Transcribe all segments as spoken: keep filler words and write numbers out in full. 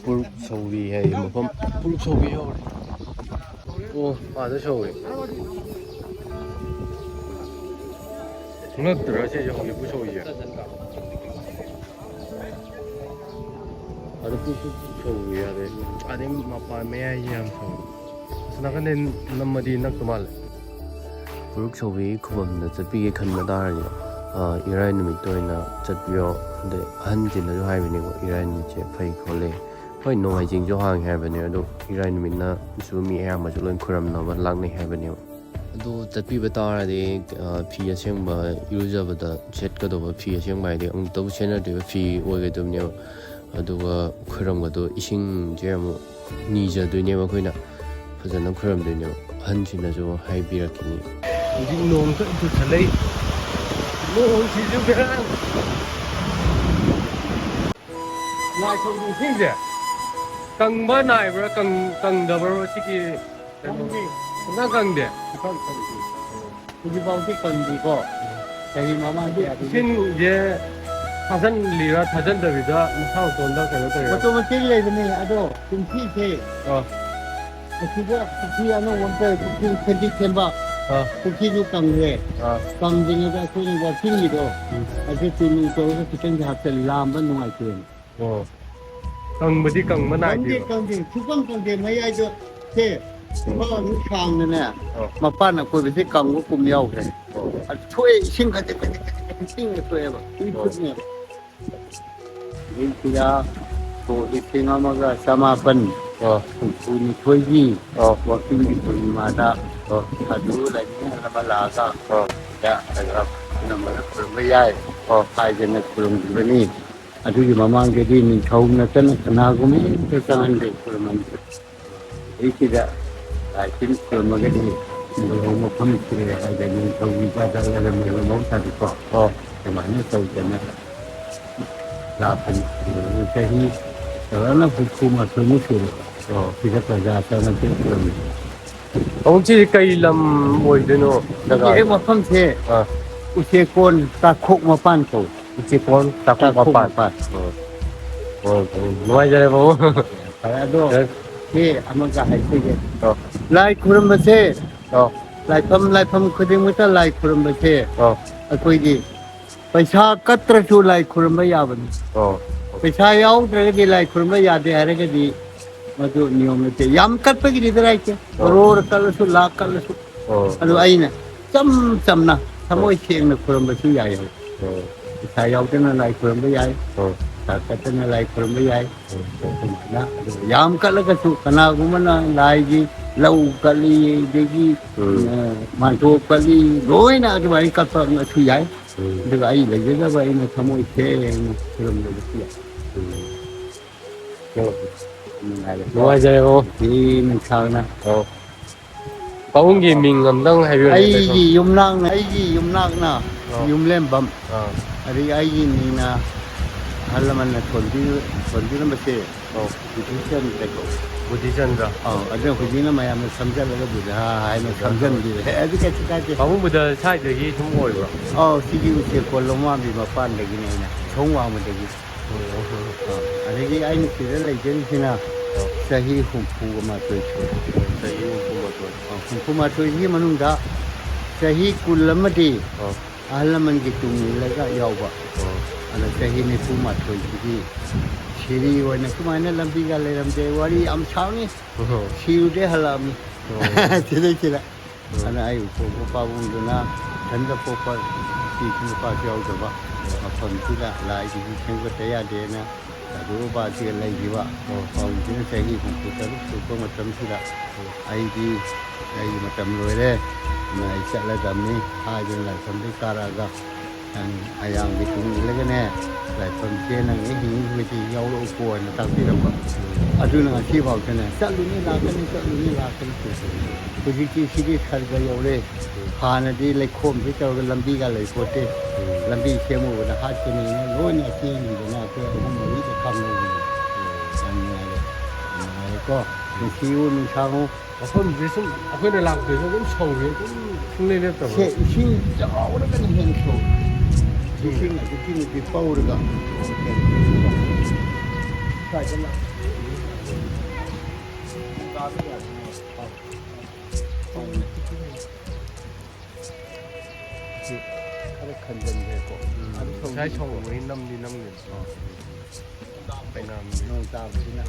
ꯄꯨꯔꯨꯛ ꯁꯧꯔꯤ ꯍꯥꯏ ꯃꯐꯝ꯫ ꯄꯨꯔꯨꯛ ꯁꯧꯔꯤ ꯌꯧꯔꯦ꯫ ꯑꯣ, ꯑꯥꯗ ꯁꯧꯔꯤ꯫ ꯉꯛꯇ꯭ꯔꯥ ꯁꯤꯁꯦ ꯍꯧꯖꯤꯛꯄꯨ ꯁꯧꯔꯤꯁꯦ? ꯑꯗꯨ ꯄꯨꯔꯨꯛ ꯄꯨꯔꯨꯛ ꯁꯧꯔꯤ ꯌꯥꯗꯦ꯫ ꯑꯗꯩ ꯃꯄꯥꯟ ꯃꯌꯥꯏꯁꯦ ꯌꯥꯝ ꯁꯧꯔꯤ꯫ ꯑꯁ, ꯅꯥꯀꯟꯗꯩ ꯅꯝꯃꯗꯤ ꯅꯛꯇꯧ ꯃꯥꯜꯂꯦ꯫ ꯄꯨꯔꯨꯛ ꯁꯧꯕꯤꯒꯤ ꯈꯨꯕꯝꯗ ꯆꯠꯄꯤꯒꯦ ꯈꯟꯕ ꯇꯥꯔꯗꯤ, ꯑ, ꯏꯔꯥꯏ ꯅꯨꯃꯤꯠꯇ ꯑꯣꯏꯅ ꯆꯠꯄꯤꯌꯣ꯫ ꯑꯗꯩ ꯑꯍꯟꯁꯤꯡꯅꯁꯨ ꯍꯥꯏꯕꯅꯦꯕ, ꯏꯔꯥꯏ ꯅꯨꯃꯤꯠꯁꯦ ꯐꯩ ꯈꯣꯠꯂꯦ꯫ ꯍꯣꯏ, ꯅꯣꯡꯃꯥꯏꯖꯤꯡꯁꯨ ꯍꯥꯡꯉꯦ ꯍꯥꯏꯕꯅꯦ, ꯑꯗꯣ ꯏꯔꯥꯏ ꯅꯨꯃꯤꯠꯅꯁꯨ ꯃꯤ ꯑꯌꯥꯝꯕꯁꯨ ꯂꯣꯏ ꯈꯨꯔꯝꯅꯕ ꯂꯥꯛꯅꯩ ꯍꯥꯏꯕꯅꯦꯕ꯫ ꯑꯗꯣ ꯆꯠꯄꯤꯕ ꯇꯥꯔꯗꯤ, ꯑ, ꯐꯤ ꯑꯁꯦꯡꯕ, ꯏꯔꯨꯖꯕꯗ ꯁꯦꯠꯀꯗꯧꯕ ꯐꯤ ꯑꯁꯦꯡꯕ ꯍꯥꯏꯗꯤ ꯑꯃꯨꯛꯇꯕꯨ ꯁꯦꯠꯅꯗ꯭ꯔꯤꯕ ꯐꯤ ꯑꯣꯏꯒꯗꯕꯅꯦꯕ꯫ ꯑꯗꯨꯒ ꯈꯨꯔꯝꯒꯗꯣ ꯏꯁꯤꯡꯁꯦ ꯑꯃꯨꯛ ꯅꯤꯖꯗꯣꯏꯅꯦꯕ ꯑꯩꯈꯣꯏꯅ꯫ ꯐꯖꯅ ꯈꯨꯔꯝꯗꯣꯏꯅꯦꯕ꯫ ꯑꯍꯟꯁꯤꯡꯅꯁꯨ ꯍꯥꯏꯕꯤꯔꯛꯈꯤꯅꯤ꯫ ꯍꯧꯖꯤꯛ ꯅꯣꯡ ꯀꯟꯅ ꯆꯨꯁꯜꯂꯛꯏ꯫ ꯅꯣꯡꯁꯤꯁꯨ ꯕꯦꯔꯥꯅꯤ꯫ ꯂꯥꯏ ꯈꯨꯔꯨꯝꯕ ꯏꯁꯤꯡꯁꯦ ꯀꯪꯕ ꯅꯥꯏꯕ꯭ꯔꯥ, ꯀꯪ-, ꯀꯪꯗꯕ꯭ꯔꯥ ꯁꯤꯒꯤ ꯀꯩꯅꯣ? ꯀꯪꯗꯦ꯫ ꯁꯨꯡꯀꯪ ꯀꯪꯗꯦ? ꯁꯨꯡꯀꯪ ꯀꯪꯗꯦ꯫ ꯍꯧꯖꯤꯛꯐꯥꯎꯗꯤ ꯀꯪꯗ꯭ꯔꯤꯀꯣ꯫ ꯆꯍꯤ ꯃꯃꯥꯡꯒꯤ ꯑꯗꯨꯗꯤ ꯏꯁꯤꯡꯁꯦ ꯊꯥꯖꯤꯜꯂꯤꯔꯥ, ꯊꯥꯖꯤꯟꯗꯕꯤꯗ ꯃꯁꯥ ꯃꯇꯣꯟꯗ ꯀꯩꯅꯣ ꯇꯧꯔꯤꯔꯥ? ꯃꯇꯣꯟ ꯃꯇꯦꯛ ꯂꯩꯕꯅꯦ, ꯑꯗꯣ ꯀꯨꯝꯁꯤꯁꯦ ꯑꯥ꯫ ꯑꯁꯤꯗ ꯄꯨꯈ꯭ꯔꯤ ꯑꯅꯧꯕ ꯑꯃ ꯇꯧꯋꯦ, ꯄꯨꯈ꯭ꯔꯤ ꯁꯦꯝꯗꯤ ꯁꯦꯝꯕ꯫ ꯑꯥ꯫ ꯄꯨꯈ꯭ꯔꯤꯗꯨ ꯀꯪꯈ꯭ꯔꯦ꯫ ꯑꯥ꯫ ꯀꯪꯗ꯭ꯔꯤꯉꯩꯗ ꯑꯩꯈꯣꯏꯅ ꯋꯥꯛꯀꯤꯡꯒꯤꯗꯣ ꯎꯝ꯫ ꯑꯗꯨ ꯇꯨꯂꯨ ꯇꯧꯔꯒ ꯈꯤꯇꯪꯗꯤ ꯍꯥꯞꯆꯜꯂꯦ, ꯂꯥꯝꯕ ꯅꯨꯡꯉꯥꯏꯇꯦꯅ꯫ ꯑꯣ꯫ ꯀꯪꯕꯗꯤ ꯀꯪꯕ ꯀꯪꯗꯦ, ꯅꯥꯏꯗꯦꯕ꯫ ꯀꯪꯗꯦ, ꯁꯨꯀꯪ ꯀꯪꯗꯦ꯫ ꯃꯌꯥꯏꯗꯣ ꯁꯦ ꯁꯤꯐꯥꯎ ꯑꯗꯨꯝ ꯁꯥꯡꯅꯅꯦ, ꯑꯣ꯫ ꯃꯄꯥꯟ ꯑꯀꯣꯏꯕꯁꯦ ꯀꯪꯕ ꯀꯨꯝ ꯌꯥꯎꯈ꯭ꯔꯦ꯫ ꯑꯣ꯫ ꯑꯗꯨ ꯊꯣꯛꯑꯦ, ꯏꯁꯤꯡ ꯈꯖꯤꯛ ꯈꯖꯤꯛ ꯈꯖꯤꯛ ꯈꯖꯤꯛ ꯆꯤꯡꯅ ꯊꯣꯛꯑꯦꯕ꯫ ꯏ ꯑꯣ꯫ ꯐꯨꯠꯅꯦꯕ꯫ ꯍꯧꯖꯤꯛꯁꯤꯗ ꯁꯣꯛ ꯂꯤꯁꯤꯡ ꯑꯃꯒ ꯆꯃꯥꯄꯟ ꯑꯣ꯫ ꯍꯨꯝꯐꯨꯅꯤꯊꯣꯏꯒꯤ ꯑꯣ꯫ ꯋꯥꯛꯆꯤꯡꯒꯤ ꯄꯨꯔꯅꯤꯃꯥꯗ ꯑꯣ꯫ ꯁꯥꯗꯨ ꯂꯥꯏꯅꯤꯡ ꯑꯃ ꯂꯥꯛꯑꯒ ꯑꯣ꯫ ꯁꯤꯗ ꯑꯅꯝꯕꯅ ꯈꯨꯔꯨꯝꯕ ꯌꯥꯏ ꯑꯣ꯫ ꯍꯥꯏꯗꯅ ꯈꯨꯔꯨꯝꯈꯤꯕꯅꯤ꯫ ꯑꯗꯨꯒꯤ ꯃꯃꯥꯡꯗꯗꯤ ꯅꯤꯡꯊꯧ ꯅꯠꯇꯅ ꯀꯅꯥꯒꯨꯝꯕ ꯑꯃꯠꯇ ꯆꯪꯍꯟꯗꯦ ꯈꯨꯔꯨꯝꯍꯟꯗꯦ꯫ ꯑꯩꯁꯤꯗ ꯂꯥꯏ ꯇꯤꯟ ꯈꯨꯔꯨꯝꯃꯒꯗꯤ ꯂꯨꯍꯣꯡ ꯃꯐꯝ ꯊꯤꯔꯦ ꯍꯥꯏꯗꯅ ꯅꯤꯡꯊꯧꯒꯤ ꯏꯆꯥꯗ ꯂꯩꯔꯝꯃꯦꯕ ꯃꯍꯧꯁꯥꯗꯀꯣ꯫ ꯑꯣ꯫ ꯑꯗꯨꯃꯥꯏꯅ ꯇꯧꯗꯅ ꯂꯥꯛꯄꯅꯤ꯫ ꯆꯍꯤ ꯆꯥꯎꯔꯥꯛꯅ ꯍꯨꯝꯐꯨ ꯃꯥꯊꯣꯏꯃꯨꯛ ꯁꯨꯔꯦ꯫ ꯑꯣ꯫ ꯁꯤꯗ ꯄ꯭ꯔꯖꯥ ꯆꯪꯉꯛꯇꯅ ꯈꯨꯔꯨꯝꯃꯤ꯫ ꯍꯧꯖꯤꯛꯁꯤ ꯀꯩ ꯂꯝ ꯑꯣꯏꯗꯣꯏꯅꯣ ꯖꯒꯥ? ꯍꯧꯖꯤꯛ ꯃꯐꯝꯁꯦ ꯑꯥ꯫ ꯎꯆꯦꯛꯀꯣꯟ ꯇꯥꯈꯣꯛ ꯃꯄꯥꯟ ꯀꯧꯏ꯫ ꯎꯆꯦꯛꯀꯣꯟ ꯇꯥꯈꯣꯛ ꯇꯥꯈꯣꯛ ꯃꯄꯥꯟ꯫ ꯃꯄꯥꯟ꯫ ꯑꯣ꯫ ꯑꯣ, ꯑꯣ, ꯅꯨꯡꯉꯥꯏꯖꯔꯦ, ꯄꯥꯕꯨꯡ꯫ ꯐꯔꯦ, ꯑꯗꯣ ꯁꯤ ꯑꯃꯒ ꯍꯥꯏꯖꯒꯦ꯫ ꯑꯣ꯫ ꯂꯥꯏ ꯈꯨꯔꯨꯝꯕꯁꯦ, ꯑꯣ꯫ ꯂꯥꯏꯐꯝ, ꯂꯥꯏꯐꯝ ꯈꯨꯗꯤꯡꯃꯛꯇ ꯂꯥꯏ ꯈꯨꯔꯨꯝꯕꯁꯦ ꯑꯣ꯫ ꯑꯩꯈꯣꯏꯒꯤ ꯄꯩꯁꯥ ꯀꯠꯇ꯭ꯔꯁꯨ ꯂꯥꯏ ꯈꯨꯔꯨꯝꯕ ꯌꯥꯕꯅꯤ꯫ ꯑꯣ꯫ ꯄꯩꯁꯥ ꯌꯥꯎꯗ꯭ꯔꯒꯗꯤ ꯂꯥꯏ ꯈꯨꯔꯨꯝꯕ ꯌꯥꯗꯦ ꯍꯥꯏꯔꯒꯗꯤ ꯃꯗꯨ ꯅꯤꯌꯣꯝ ꯅꯠꯇꯦ꯫ ꯌꯥꯝ ꯀꯠꯄꯒꯤꯗꯤ ꯗꯔꯀꯥꯔ ꯂꯩꯇꯦ꯫ ꯑꯣ꯫ ꯀꯔꯣꯔ ꯀꯠꯂꯁꯨ, ꯂꯥꯛ ꯀꯠꯂꯁꯨ꯫ ꯑꯣ꯫ ꯑꯗꯨ ꯑꯩꯅ ꯏꯆꯝ ꯆꯝꯅ, ꯑꯣ꯫ ꯊꯃꯣꯏ ꯁꯦꯡꯅ ꯈꯨꯔꯨꯝꯕꯁꯨ ꯌꯥꯏ ꯍꯥꯏꯕ꯫ ꯑꯣ꯫ ꯄꯩꯁꯥ ꯌꯥꯎꯗꯅ ꯂꯥꯏ ꯈꯨꯔꯨꯝꯕ ꯌꯥꯏ꯫ ꯑꯣ꯫ ꯄꯩꯁꯥ ꯀꯠꯇꯅ ꯂꯥꯏ ꯈꯨꯔꯨꯝꯕ ꯌꯥꯏ꯫ ꯑꯣ꯫ ꯑꯗꯨꯃꯥꯏꯅ, ꯑꯗꯨꯒ ꯌꯥꯝ ꯀꯠꯂꯒꯁꯨ ꯀꯅꯥꯒꯨꯝꯕꯅ ꯂꯥꯏꯒꯤ ꯂꯧ ꯀꯠꯂꯤ, ꯑꯗꯒꯤ, ꯎꯝ꯫ ꯑ, ꯃꯥꯟꯇꯣꯞ ꯀꯠꯂꯤ, ꯂꯣꯏꯅ ꯑꯗꯨꯃꯥꯏꯅ ꯀꯠꯄ ꯑꯃꯁꯨ ꯌꯥꯏ꯫ ꯎꯝ꯫ ꯑꯗꯨꯒ ꯑꯩ ꯂꯩꯖꯗꯕ ꯑꯩꯅ ꯊꯃꯣꯏ ꯁꯦꯡꯅ ꯈꯨꯔꯨꯝꯖꯕꯁꯨ ꯌꯥꯏ꯫ ꯎꯝ꯫ ꯅꯨꯡꯉꯥꯏꯔꯦꯀꯣ? ꯅꯨꯡꯉꯥꯏꯖꯔꯦ, ꯕꯥꯕꯨ꯫ ꯅꯨꯡꯁꯤ ꯅꯨꯡꯁꯥꯅ꯫ ꯑꯣ꯫ ꯄꯥꯕꯨꯡꯒꯤ ꯃꯤꯡ ꯑꯝꯇꯪ ꯍꯥꯏꯕꯤꯔꯛꯑꯣꯅꯦ, ꯑꯩꯒꯤ ꯂꯩꯐꯝ꯫ ꯌꯨꯝꯅꯥꯛꯅ, ꯑꯩꯒꯤ ꯌꯨꯝꯅꯥꯛꯅ ꯑꯣ꯫ ꯌꯨꯝꯂꯦꯝꯕꯝ꯫ ꯑꯥ꯫ ꯑꯗꯒꯤ ꯑꯩꯒꯤ ꯃꯤꯡꯅ ꯑꯍꯜ ꯂꯃꯟꯅ ꯊꯣꯟꯕꯤ-, ꯊꯣꯟꯕꯤꯔꯝꯕꯁꯦ ꯑꯣ꯫ ꯕꯨꯙꯤꯆꯟꯗ꯭ꯔ ꯀꯧꯏ꯫ ꯕꯨꯙꯤꯆꯟꯗ꯭ꯔ꯫ ꯑꯧ, ꯑꯗꯨꯅ ꯍꯧꯖꯤꯛꯅ ꯃꯌꯥꯝꯅ ꯁꯝꯖꯜꯂꯒ ꯕꯨꯙ ꯍꯥꯏꯅ ꯕꯨꯙ꯫ ꯁꯝꯖꯟꯕꯤꯔꯦ꯫ ꯑꯗꯨ ꯀꯩꯁꯨ ꯀꯥꯏꯗꯦ꯫ ꯄꯥꯕꯨꯡ ꯕꯨꯙ ꯁ꯭ꯋꯥꯏꯗꯒꯤ ꯁꯨꯝ ꯑꯣꯏꯕ꯭ꯔꯣ? ꯑꯧ, ꯁꯤꯒꯤ ꯎꯆꯦꯛꯀꯣꯟ ꯂꯧꯃꯥꯟꯕꯤ ꯃꯄꯥꯟꯗꯒꯤꯅꯦ ꯑꯩꯅ, ꯁꯣꯝ ꯋꯥꯡꯃꯗꯒꯤ꯫ ꯑꯣ꯫ ꯑꯥ, ꯑꯗꯒꯤ ꯑꯩꯅ ꯁꯤꯗ ꯂꯩꯖꯔꯤꯁꯤꯅ ꯑꯣ꯫ ꯆꯍꯤ ꯍꯨꯝꯐꯨꯒ ꯃꯥꯊꯣꯏ ꯁꯨꯔꯦ꯫ ꯆꯍꯤ ꯍꯨꯝꯐꯨ ꯃꯥꯊꯣꯏ꯫ ꯑꯥ, ꯍꯨꯝꯐꯨ ꯃꯥꯊꯣꯏꯁꯤꯒꯤ ꯃꯅꯨꯡꯗ ꯆꯍꯤ ꯀꯨꯟ ꯑꯃꯗꯤ ꯑꯣ꯫ ꯑꯍꯜ ꯂꯃꯟꯒꯤ ꯇꯨꯡ ꯏꯜꯂꯒ ꯌꯥꯎꯕ꯫ ꯑꯣ꯫ ꯑꯗ ꯆꯍꯤ ꯅꯤꯐꯨ ꯃꯥꯊꯣꯏꯁꯤꯗꯤ ꯁꯤꯔꯤ ꯑꯣꯏꯅ ꯁꯨꯃꯥꯏꯅ ꯂꯝꯕꯤꯒ ꯂꯩꯔꯝꯗꯦ꯫ ꯋꯥꯔꯤ ꯌꯥꯝ ꯁꯥꯡꯉꯤ꯫ ꯑꯣ꯫ ꯁꯤꯔꯨꯗꯩ ꯍꯜꯂꯛꯑꯕꯅꯤ꯫ ꯑꯣ꯫ ꯁꯤꯗꯩꯁꯤꯗ꯫ ꯑꯣ꯫ ꯑꯗ ꯑꯩ ꯎꯄꯣꯛꯄ ꯄꯥꯕꯨꯡꯗꯨꯅ ꯏꯊꯟꯗ ꯄꯣꯛꯄ ꯏꯆꯦꯁꯨ ꯅꯨꯄꯥꯁꯨ ꯌꯥꯎꯗꯕ ꯃꯐꯝꯁꯤꯗ ꯂꯥꯏꯒꯤꯁꯨ ꯁꯦꯝꯒꯠꯇ ꯌꯥꯗꯦꯅ ꯁꯥꯗꯨ ꯕꯕꯥꯁꯤꯒ ꯂꯩꯈꯤꯕ꯫ ꯑꯣ꯫ ꯄꯥꯕꯨꯡꯁꯤꯅ ꯆꯍꯤ ꯍꯨꯝꯐꯨ ꯇꯔꯨꯛ ꯁꯨꯔꯛꯄ ꯃꯇꯝꯁꯤꯗ ꯑꯣ꯫ ꯑꯩꯗꯤ ꯑꯩꯒꯤ ꯃꯇꯝ ꯂꯣꯏꯔꯦ, ꯑꯗꯨꯅ ꯑꯩ ꯆꯠꯂꯗꯕꯅꯤ ꯍꯥꯏꯗꯨꯅ ꯂꯥꯏꯐꯝꯗꯒꯤ ꯀꯥꯔꯛꯑꯒ ꯅꯪ ꯑꯌꯥꯝꯕꯒꯤ ꯇꯨꯡ ꯏꯜꯂꯒꯅꯦ, ꯂꯥꯏꯐꯝꯁꯦ ꯅꯪ ꯍꯦꯛ ꯍꯤꯡꯅꯤꯡꯉꯤꯕꯗꯤ ꯌꯥꯎꯔꯛꯎꯀꯣ ꯍꯥꯏꯅ ꯇꯥꯛꯄꯤꯔꯝꯕ꯫ ꯑꯗꯨꯅ ꯉꯁꯤꯐꯥꯎꯗꯅꯦ, ꯆꯠꯂꯨꯅꯤ ꯂꯥꯛꯀꯅꯤ, ꯆꯠꯂꯨꯅꯤ ꯂꯥꯛꯀꯅꯤ꯫ ꯍꯧꯖꯤꯛꯇꯤ ꯁꯤꯗꯤ ꯁꯔꯒ ꯌꯧꯔꯦ꯫ ꯍꯥꯟꯅꯗꯤ ꯂꯩꯈꯣꯝꯁꯤ ꯇꯧꯔꯒ ꯂꯝꯕꯤꯒ ꯂꯩꯄꯣꯠꯇꯦ꯫ ꯂꯝꯕꯤ ꯁꯦꯝꯃꯨꯕꯗ ꯍꯥꯠꯀꯅꯤꯅ ꯂꯣꯏꯅ ꯆꯦꯟꯈꯤꯗꯅ ꯑꯩꯈꯣꯏ ꯑꯍꯨꯝ ꯃꯔꯤꯗ ꯈꯥꯝꯍꯧꯕꯅꯤ꯫ ꯌꯥꯝ ꯅꯨꯡꯉꯥꯏꯔꯦ꯫ ꯅꯨꯡꯉꯥꯏꯔꯦꯀꯣ? ꯅꯨꯡꯁꯤꯌꯨ, ꯅꯨꯡꯁꯥꯡꯉꯨ꯫ ꯃꯐꯝꯁꯦ ꯁꯨꯝ ꯑꯩꯈꯣꯏꯅ ꯂꯥꯛꯄꯗꯁꯨ ꯑꯗꯨꯝ ꯁꯧꯋꯦ, ꯑꯗꯨꯝ ꯁꯨꯡꯂꯦꯞ ꯂꯦꯞꯇꯕ꯫ ꯁꯦ, ꯏꯁꯤꯡ ꯆꯥꯎꯔꯒꯅ ꯍꯦꯟꯅ ꯁꯧ꯫ ꯏꯁꯤꯡ ꯑꯗꯨꯛꯀꯤ ꯃꯇꯤꯛ ꯄꯧꯔꯒ ꯍꯦꯟꯅ ꯁꯧ꯫ ꯈꯔ ꯈꯟꯖꯟꯈ꯭ꯔꯦꯀꯣ꯫ ꯎꯝ, ꯑꯗꯨ ꯉꯁꯥꯏ ꯊꯧꯕ ꯊꯧꯕꯒꯤ ꯅꯝꯗꯤ ꯅꯝꯒꯅꯤ꯫ ꯑꯥ꯫ ꯄꯩꯅꯥꯝꯗꯤ꯫ ꯅꯣꯡ ꯇꯥꯕꯁꯤꯅ꯫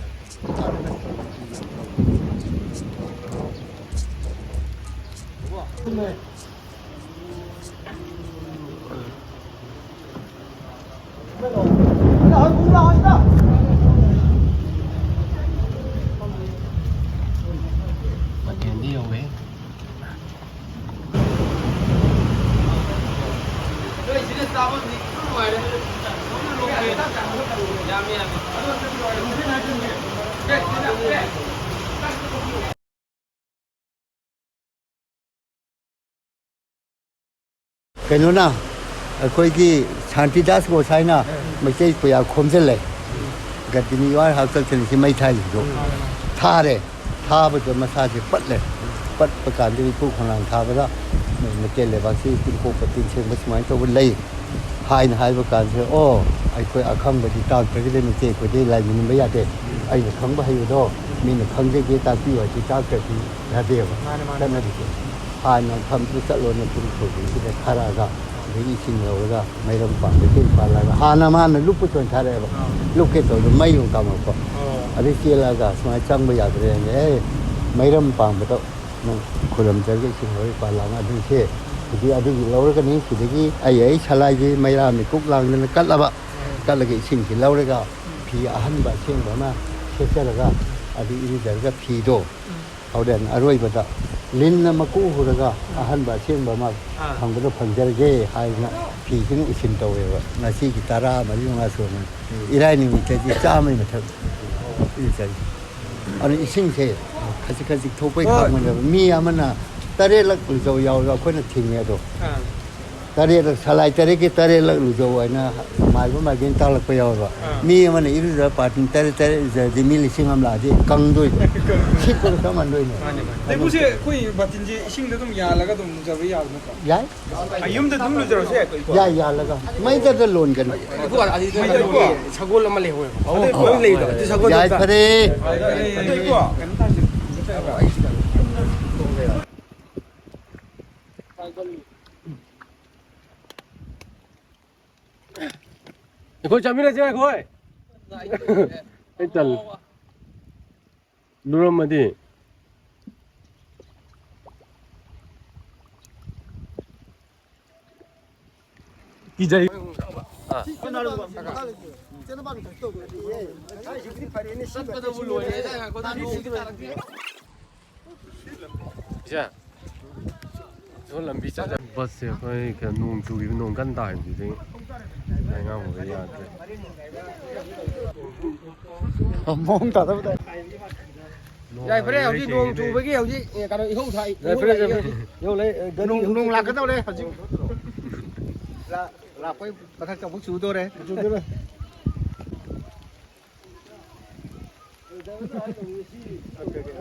ꯃꯊꯦꯜꯗꯤ ꯌꯧꯋꯦ꯫ ꯀꯩꯅꯣꯅ, ꯑꯩꯈꯣꯏꯒꯤ ꯁꯥꯟꯇꯤꯗꯥꯁ ꯒꯣꯁꯥꯏꯅ ꯃꯩꯇꯩ ꯄꯨꯌꯥ ꯈꯣꯝꯖꯤꯜꯂꯦ꯫ ꯒꯗꯤꯅꯤ ꯌꯨ ꯑꯥꯔ ꯍꯥꯞꯀꯠꯇꯅ ꯁꯤ ꯃꯩ ꯊꯥꯏꯁꯤꯁꯨ ꯊꯥꯔꯦ꯫ ꯊꯥꯕꯗ ꯃꯁꯥꯁꯦ ꯄꯠꯂꯦ꯫ ꯄꯠꯄ ꯀꯥꯟꯗ ꯏꯄꯨ ꯈꯣꯡꯅꯥꯡ ꯊꯥꯕꯗ ꯃꯩꯇꯩ ꯂꯩꯕꯥꯛꯁꯤ ꯇꯤꯡꯀꯣꯛꯄ ꯇꯤꯡꯁꯦꯡꯕ ꯁꯨꯃꯥꯏꯅ ꯇꯧꯕ ꯂꯩ ꯍꯥꯏꯅ ꯍꯥꯏꯕ ꯀꯥꯟꯁꯤꯗ, ꯑꯣ, ꯑꯩꯈꯣꯏ ꯑꯈꯪꯕꯗꯤ ꯇꯥꯛꯇ꯭ꯔꯒꯗꯤ ꯃꯩꯇꯩ ꯑꯩꯈꯣꯏꯗꯤ ꯂꯥꯏꯃꯤꯟꯅꯕ ꯌꯥꯗꯦ꯫ ꯑꯩꯅ ꯈꯪꯕ ꯍꯩꯕꯗꯣ ꯃꯤꯅ ꯈꯪꯖꯒꯦ ꯇꯥꯛꯄꯤꯌꯨ ꯍꯥꯏꯗꯤ ꯇꯥꯛꯇ꯭ꯔꯗꯤ ꯌꯥꯗꯦꯕ꯫ ꯃꯥꯅꯦ, ꯃꯥꯅꯦ꯫ ꯆꯠꯅꯕꯤꯁꯦ꯫ ꯍꯥꯟꯅ ꯃꯐꯝꯗꯨ ꯆꯠꯂꯣꯅ ꯄꯨꯡ ꯈꯨꯗꯤꯡꯁꯤꯗ ꯊꯥꯔꯛꯑꯒ ꯑꯗꯒꯤ ꯏꯁꯤꯡ ꯂꯧꯔꯒ ꯃꯩꯔꯝ ꯄꯥꯟꯕ ꯏꯁꯤꯡ ꯄꯥꯜꯂꯒ ꯍꯥꯟꯅ ꯃꯥꯅ ꯂꯨꯞꯄ ꯊꯣꯏꯅ ꯊꯥꯔꯛꯑꯦꯕ꯫ ꯑꯥ꯫ ꯂꯨꯞꯀꯦ ꯇꯧꯕꯗ ꯃꯩ ꯑꯃꯨꯛ ꯀꯥꯝꯃꯛꯄ꯫ ꯑꯣ꯫ ꯑꯗꯩ ꯆꯦꯜꯂꯛꯑꯒ ꯁꯨꯃꯥꯏꯅ ꯆꯪꯕ ꯌꯥꯗ꯭ꯔꯦꯅ, "ꯑꯦ, ꯃꯩꯔꯝ ꯄꯥꯟꯕꯗ ꯅꯪ ꯈꯨꯔꯨꯝꯖꯔꯒ ꯏꯁꯤꯡ ꯂꯧꯔ ꯄꯥꯜꯂꯛꯑꯒ ꯑꯗꯨꯁꯦ ꯍꯧꯖꯤꯛ ꯑꯗꯨꯒꯤ ꯂꯧꯔꯒꯅꯤ, ꯁꯤꯗꯒꯤ ꯑꯩ, ꯑꯩ ꯁꯂꯥꯏꯁꯦ ꯃꯩꯔꯥ ꯃꯤꯀꯨꯞ ꯂꯥꯡꯗꯅ ꯀꯠꯂꯕ, ꯀꯠꯂꯒ ꯏꯁꯤꯡꯁꯤ ꯂꯧꯔꯒ ꯐꯤ ꯑꯍꯟꯕ ꯑꯁꯦꯡꯕ ꯑꯃ ꯁꯦꯠꯆꯔꯒ ꯑꯗꯨ ꯏꯔꯨꯖꯔꯒ ꯐꯤꯗꯣ ꯍꯣꯔꯦꯟ ꯑꯔꯣꯏꯕꯗ ꯂꯤꯟꯅ ꯃꯀꯨ ꯍꯨꯔꯒ ꯑꯍꯟꯕ ꯑꯁꯦꯡꯕ ꯑꯃ ꯑꯥ꯫ ꯐꯪꯕꯗꯣ ꯐꯪꯖꯔꯒꯦ" ꯍꯥꯏꯗꯅ ꯐꯤꯁꯤꯅ ꯏꯁꯤꯟ ꯇꯧꯋꯦꯕ꯫ ꯉꯁꯤꯒꯤ ꯇꯔꯥ ꯃꯔꯤ ꯃꯉꯥ ꯁꯨꯔꯝꯃꯅꯤ꯫ ꯎꯝ꯫ ꯏꯔꯥꯏ ꯅꯨꯃꯤꯠꯇꯗꯤ ꯆꯥꯝꯃꯩ ꯃꯊꯛ ꯏꯔꯨꯖꯔꯤ꯫ ꯑꯗꯨ ꯏꯁꯤꯡꯁꯦ ꯈꯖꯤꯛ ꯈꯖꯤꯛ ꯊꯣꯛꯄꯩ ꯍꯣꯏ꯫ ꯈꯪꯕꯅꯦꯕ꯫ ꯃꯤ ꯑꯃꯅ ꯇꯔꯦꯠꯂꯛ ꯂꯨꯖꯧ ꯌꯥꯎꯋꯦꯕ, ꯑꯩꯈꯣꯏꯅ ꯊꯤꯡꯉꯦ ꯑꯗꯣ꯫ ꯑꯥ꯫ ꯇꯔꯦꯠꯂꯛ, ꯁꯂꯥꯏ ꯇꯔꯦꯠꯀꯤ ꯇꯔꯦꯠꯂꯛ ꯂꯨꯖꯧ ꯍꯥꯏꯅ ꯃꯥꯏꯕ ꯃꯥꯏꯕꯤꯅ ꯇꯥꯛꯂꯛꯄ ꯌꯥꯎꯋꯦꯕ꯫ ꯑꯥ꯫ ꯃꯤ ꯑꯃꯅ ꯏꯔꯨꯖ ꯄꯥꯔꯇꯤꯟ ꯇꯔꯦꯠ ꯇꯔꯦꯠ ꯂꯨꯖꯔꯗꯤ ꯃꯤ ꯂꯤꯁꯤꯡ ꯑꯃ ꯂꯥꯛꯑꯗꯤ ꯀꯪꯗꯣꯏꯅꯦ꯫ ꯁꯤꯠꯄꯒ ꯆꯞ ꯃꯥꯟꯗꯣꯏꯅꯦ꯫ ꯃꯥꯅꯦ, ꯃꯥꯅꯦ꯫ ꯂꯦꯝꯕꯨꯁꯦ ꯑꯩꯈꯣꯏ ꯕꯥꯇꯤꯟꯁꯦ ꯏꯁꯤꯡꯗ ꯑꯗꯨꯝ ꯌꯥꯜꯂꯒ ꯑꯗꯨꯝ ꯂꯨꯖꯕ ꯌꯥꯕ ꯅꯠꯇ꯭ꯔꯣ? ꯌꯥꯏ꯫ ꯑꯥ, ꯌꯨꯝꯗ ꯑꯗꯨꯝ ꯂꯨꯖꯔꯁꯨ ꯌꯥꯏꯀꯣ, ꯏꯀꯣ? ꯌꯥꯏ, ꯌꯥꯜꯂꯒ꯫ ꯃꯩꯗꯗ ꯂꯣꯟꯒꯅꯤ꯫ ꯏꯀꯣ, ꯑꯗꯨꯗꯤ ꯃꯩꯗ ꯏꯀꯣ? ꯁꯒꯣꯜ ꯑꯃ ꯂꯩꯍꯧꯋꯦꯕ꯫ ꯑꯗꯨ ꯏꯀꯣ? ꯂꯣꯏ ꯂꯩꯗꯣ꯫ ꯑꯗꯨ ꯁꯒꯣꯜꯗꯣ ꯌꯥꯏ, ꯑꯝꯇ ꯐꯔꯦ꯫ ꯑꯗꯨ ꯏꯀꯣ? ꯑꯩꯈꯣꯏ ꯆꯥꯃꯤꯟꯅꯁꯦ, ꯑꯩꯈꯣꯏ꯫ ꯑꯩ ꯇꯜꯂꯦ꯫ ꯂꯨꯔꯝꯃꯗꯤ꯫ ꯀꯤꯖꯩ꯫ ꯑꯥ꯫ ꯆꯠꯄꯗꯕꯨ ꯂꯣꯏꯔꯦꯗ, ꯉꯥꯏꯈꯣꯗ, ꯅꯣꯡꯁꯤ ꯇꯥꯔꯛꯇꯦ꯫ ꯏꯆꯦ, ꯁꯣꯝ ꯂꯝꯕꯤ ꯆꯠꯂꯦ꯫ ꯕꯁꯁꯦ ꯑꯩꯈꯣꯏ ꯀꯩꯅꯣ, ꯅꯣꯡ ꯆꯨꯈꯤꯕ, ꯅꯣꯡ ꯀꯟꯅ ꯇꯥꯈꯤꯕꯗꯨꯗꯒꯤ ꯂꯩꯉꯥꯡ ꯌꯥꯗ꯭ꯔꯦ꯫ ꯃꯑꯣꯡ ꯇꯥꯗꯕꯗ꯫ ꯌꯥꯏꯐꯔꯦ, ꯍꯧꯖꯤꯛ ꯅꯣꯡ ꯆꯨꯕꯒꯤ ꯍꯧꯖꯤꯛ, ꯑꯦ, ꯀꯩꯅꯣ, ꯏꯍꯧ ꯊꯥꯏ, ꯏꯍꯧ ꯌꯥꯏꯐꯔꯦ, ꯂꯥꯛꯏ ꯌꯥꯏꯐꯔꯦ꯫ ꯍꯧꯖꯤꯛ꯫ ꯏꯍꯧ ꯂꯩ, ꯑꯦ, ꯒꯥꯔꯤ ꯅꯣꯡ, ꯏꯍꯧ ꯅꯣꯡ ꯆꯠꯂꯦ꯫ ꯂꯥꯛꯀꯗꯧꯔꯦ ꯍꯧꯖꯤꯛ꯫ ꯂꯥ-, ꯂꯥꯛꯄꯩ ꯃꯊꯛꯇ ꯑꯃꯨꯛ ꯆꯨꯗꯣꯔꯦ꯫ ꯆꯨꯗꯣꯔꯦ꯫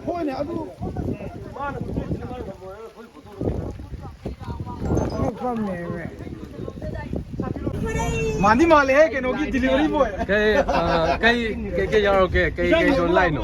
ꯍꯣꯏꯅꯦ, ꯑꯗꯨ ꯃꯥꯟꯗꯤ ꯃꯥꯜꯂꯦꯍꯦ, ꯀꯩꯅꯣꯒꯤ delivery boy꯫ ꯀꯩ, ꯑ, ꯀꯩ, ꯀꯩ, ꯀꯩ ꯌꯥꯎꯔꯛꯀꯦ? ꯀꯩ, ꯀꯩ ꯁꯣ ꯂꯥꯛꯏꯅꯣ?